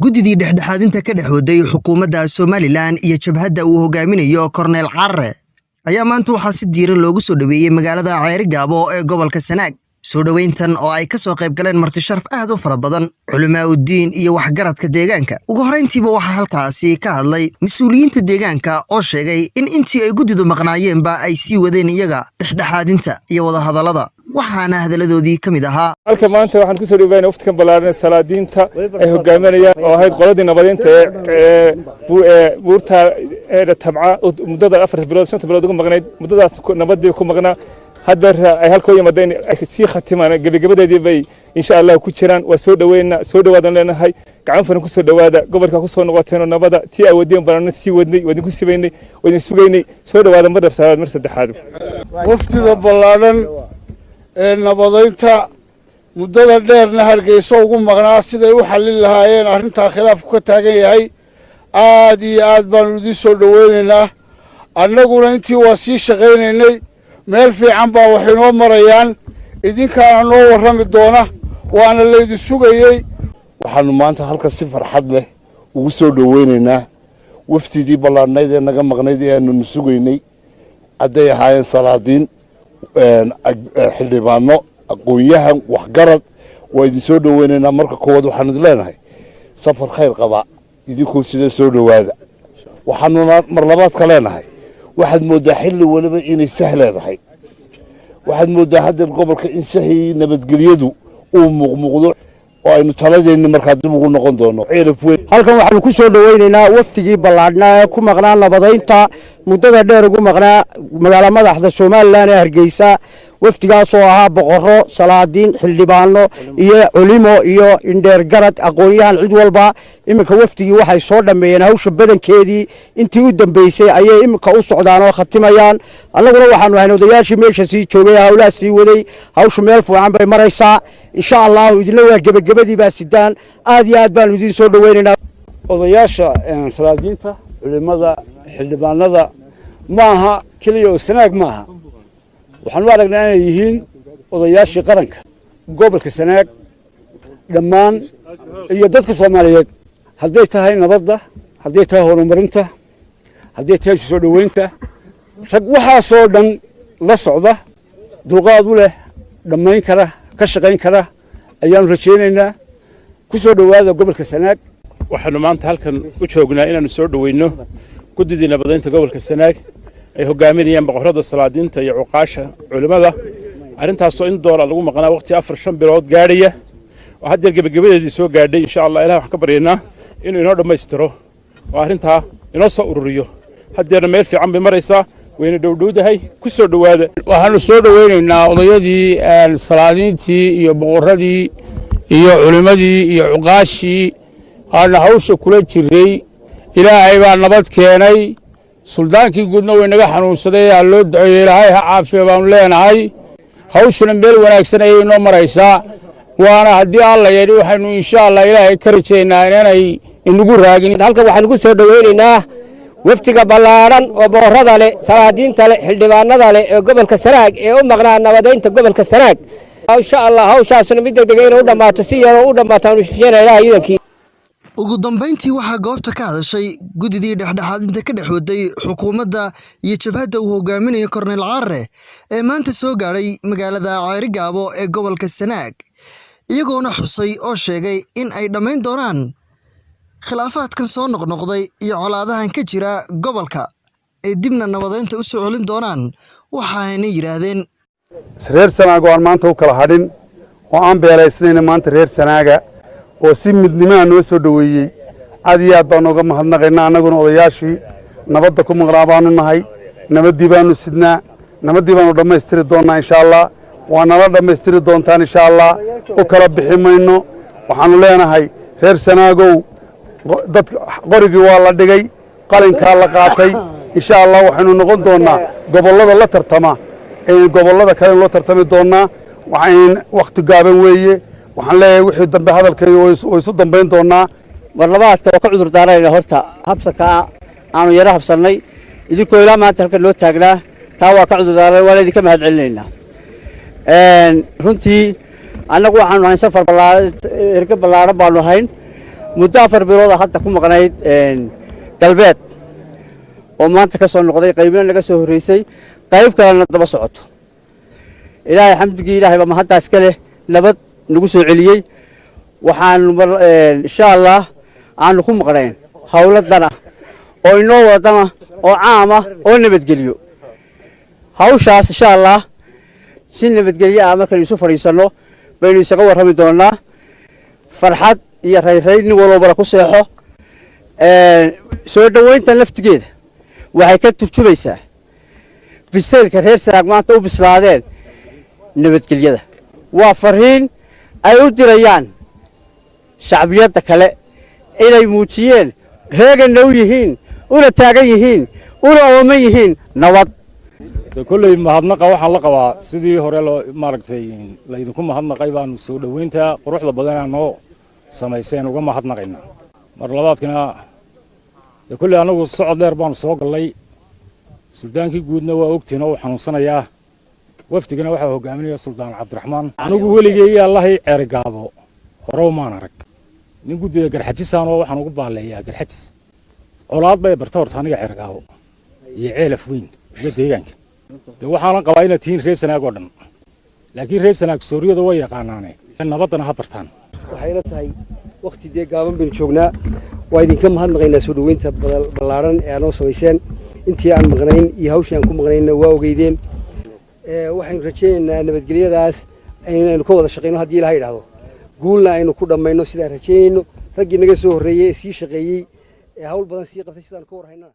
Guddidii dhexdhexaadinta ka dhex waday xukuumadda Somaliland iyo jabhadda uu hogaaminayo Korneyl Carre ayaa maanta waxaa si diiran loogu soo dhoweeyey magaalada Ceerigaabo ee gobolka Sanaag. Soo dhoweyntan oo ay ka soo qayb galeen marti sharaf aad u fara badan, culimaa'udiin iyo waxgaradka deegaanka. Ugu horrayntiiba waxaa halkaasi ka hadlay mas-uuliyiinta deegaanka oo sheegay in intii ay guddidu maqnaayeenba ay sii wadeen iyaga dhexdhexaadinta iyo wadahadallada, waxaana hadalladoodii ka mid ahaa: Halka maanta waxaan kusoo dhaweynaa waftikan ballaaran salaadiinta ay hogaaminayaan oo ahayd qoladii nabadeynta ee buurta Tabca muddada 4 bilood, 5 bilood uga maqnayd. Muddadaas nabadii ku maqnaa, hadda ay halkoo yimaadeen ay sii khatimaan gebagabadeedii bay insha Allah ku jiraan. Waa soo dhaweynaa, soo dhawaadan leenahay, gacan furan ku soo dhawaada gobolka, ku soo noqoteenoo nabada tii awoodeen baana sii wadnay, waa idinku sibaynay, waa idin sugaynay. Soo dhawaada mar labsaad, mar saddexaad. Waftida ballaadhan ee nabadaynta muddada dheerna Hargeysa ugu maqnaa siday u xallin lahaayeen arrintaa khilaafku ka taagan yahay, aad iyo aad baanu idiin soo dhoweynaynaa. Annaguna intii waa sii shaqaynaynay, meel fiican baa wax inoo marayaan, idinkaana noo warrami doona, waana laydin sugayey. Waxaannu maanta halkan si farxad leh ugu soo dhoweynaynaa wafdidii ballaadhnayd ee naga maqnayd ee aanunu sugaynay, hadday ahaayeen salaadiin, xildhibaano, aqoon-yahan, waxgarad. Waa idin soo dhoweynaynaa. Marka koowaad waxaanu idin leenahay safar khayr qaba idinkoo sida soo dhowaada. Waxaanuna mar labaad ka leenahay, waxaad mooddaa xilli waliba inay sah leedahay. Waxaad mooddaa haddeer gobolka in sahii nabadgelyadu uu muuqmuuqdo oo aynu taladeenni markaa dib ugu noqon doono Ceelaf Weyn. Halkan waxaanu ku soo dhoweynaynaa wafdigii ballaadhnaa ee ku maqnaa nabadaynta muddada dheer ugu maqnaa magaala madaxda Somaliland ee Hargeysa. Wafdigaasoo ahaa boqorro, salaadiin, xildhibaano iyo culimo iyo indheer garad, aqoon-yahan, cid walba. Iminka wafdigii waxay soo dhammeeyeen hawsha badankeedii, intii u dambeysay ayay iminka u socdaan oo khatimayaan. Annaguna waxaanu ahayn odayaashii meesha sii joogay, hawlaha sii waday. Hawshu meel fiican bay maraysaa insha Allahu, idinla waa gebagabadii baa sidaan. Aad iyo aad baanu idiin soo dhoweynaynaa. Odayaasha, salaadiinta, culimada, xildhibaanada maaha keliya oo Sanaag maaha. Waxaan u aragnaa inay yihiin odayaashii qaranka gobolka Sanaag dhammaan iyo dadka Soomaaliyeed, hadday tahay nabadda, hadday tahay horumarinta, hadday tahay soo dhoweynta. Rag waxaasoo dhan la socda, dulqaad u leh, dhammayn kara, ka shaqayn kara ayaanu rajaynaynaa. Ku soo dhowaada gobolka Sanaag. Waxaanu maanta halkan u joognaa inaannu soo dhoweyno guddidii nabadaynta gobolka Sanaag ay hogaaminayaan boqorrada, salaadiinta iyo cuqaasha, culimmada. Arrintaasoo in doora lagu maqnaa, waqti 4-5 bilood gaadhaya, oo haddeer gebagabadeedii soo gaadhay. Insha Allah Ilaah waxaan ka baryaynaa inuu inoo dhammaystiro oo arrintaa inoo soo ururiyo. Haddeerna meel fiican bay maraysaa, wayna dhowdhowdahay. Ku soo dhowaada. Waxaanu soo dhoweynaynaa odayadii, salaadiintii iyo boqorradii iyo culimmadii iyo cuqaashii aana hawsha kula jiray. Ilaahay baa nabad keenay. Suldaankii guudna way naga xanuunsaday, ha loo duceeyo, Ilaahay ha caafiya baanu leenahay. Hawshuna meel wanaagsan ayay inoo maraysaa, waana haddii Alla yidhi waxaynu insha Allah Ilaahay ka rajaynaa inaanay inagu raagin. Halkan waxaanu ku soo dhoweynaynaa wafdiga ballaadhan oo boqorrada leh, salaadiinta leh, xildhibaanada leh ee gobolka Sanaag ee u maqnaa nabadaynta gobolka Sanaag. Insha Allah hawshaasuna mid degdega inay u dhammaato, si yaroo u dhammaato aanu sheegna Ilaah iidankii. Ugu dambayntii waxaa goobta ka hadashay guddidii dhexdhexaadinta ka dhex waday xukuumadda iyo jabhadda uu hogaaminayo Korneyl Carre ee maanta soo gaadhay magaalada Ceerigaabo ee gobolka Sanaag, iyagoona xusay oo sheegay in ay dhammayn doonaan khilaafaadkan soo noqnoqday iyo colaadahan ka jira gobolka ee dibna nabadeynta u soo celin doonaan. Waxaayna yidhaahdeen: Reer Sanaag oo aan maanta u kala hadhin oo aan beelaysnayna, maanta reer Sanaaga oo si midnimaha noo soo dhoweeyey, aad iyo aad baanu uga mahadnaqaynaa. Annaguna odayaashii nabadda ku maqnaa baanu nahay, nabaddii baanu sidnaa, nabaddii baanu dhammaystiri doonnaa insha Allah. Waa nala dhammaystiri doontaan insha Allah, u kala bixi mayno. Waxaannu leenahay reer Sanaagow, dad qorigii waa la dhigay, qalinkaa la qaatay. Insha Allah waxaynu noqon doonnaa gobollada la tartama, gobollada kalenu la tartami doonnaa. Waxayn wakhti gaaban weeye. Waxaan leeyahay wixii dambe hadalkayga way isu dambayn doonnaa. War labaadka waa ka cudur daaranayna horta habsankaa aanu yaro habsannay idinkoo ilaa maanta halkan noo taagnaa. Taa waa ka cudur daaranay, waana idinka mahad celinaynaa. Runtii annagu waxaanu hayn safar ballaaran, erge ballaaran baanu hayn. Muddo 4 bilooda hadda ku maqnayd galbeed oo maanta ka soo noqday, qaybna naga soo horreysay, qayb kalena daba socoto. Ilaahay xamdigii, Ilaahay baa mahaddaas ka leh nabad nagu soo celiyey. Waxaanu insha Allah aanu ku maqnayn howladana oo inoo wadana oo caama oo nabadgeliyo. Hawshaas insha Allah si nabadgelyo ah markaynu isu fadhiisanno baynu isaga warrami doonaa. Farxad iyo rayrayn nin walbana ku seexo. Soo dhoweyntan laftigeeda waxay ka turjumaysaa bisaylka reer Sanaag maanta u bislaadeen nabadgelyada. Waa fariin ay u dirayaan shacbiyadda kale inay muujiyeen heeganna u yihiin, una taagan yihiin, una ooman yihiin nabad. Kolley mahadnaqa waxaan la qabaa sidii hore loo maaragtay laydinku mahadnaqay baanu soo dhoweynta quruxda badanaa noo samayseen uga mahadnaqaynaa. Mar labaadkina dee kolley annagu socod dheer baanu soo gallay. Suldaankii guudna waa ogtiin oo uu xanuunsanayaa, wafdigana waxaa hogaaminaya Suldaan Cabdiraxmaan. Anigu weligay iyo Allahay Ceerigaabo hore umaan arag nin guddiga Garxajisaan oo waxaan ugu baalleeyaa Garxajis colaad bay barta. Horta aniga Ceerigaabo iyo Ceelaf Weyn uga deegaanka dee waxaanan qabaa inaad tihiin reer Sanaag oo dhan, laakiin reer Sanaag sooriyada way yaqaanaane, nabaddana ha bartaan. Waxay la tahay wakti dee gaaban baynu joognaa. Waa idinka mahadnaqaynaa soo dhoweynta ballaaran ee aad noo samayseen intii aan maqnayn iyo hawshii aan ku maqnaynna waa ogeydeen. Waxaynu rajaynaynaa nabadgelyadaas inaynu ka wada shaqayno haddii Ilaha yidhaahdo, guulna aynu ku dhammayno sidaan rajaynayno. Raggii naga soo horreeyey ee sii shaqeeyey ee hawl badan sii qabtay sidaan ka war haynana.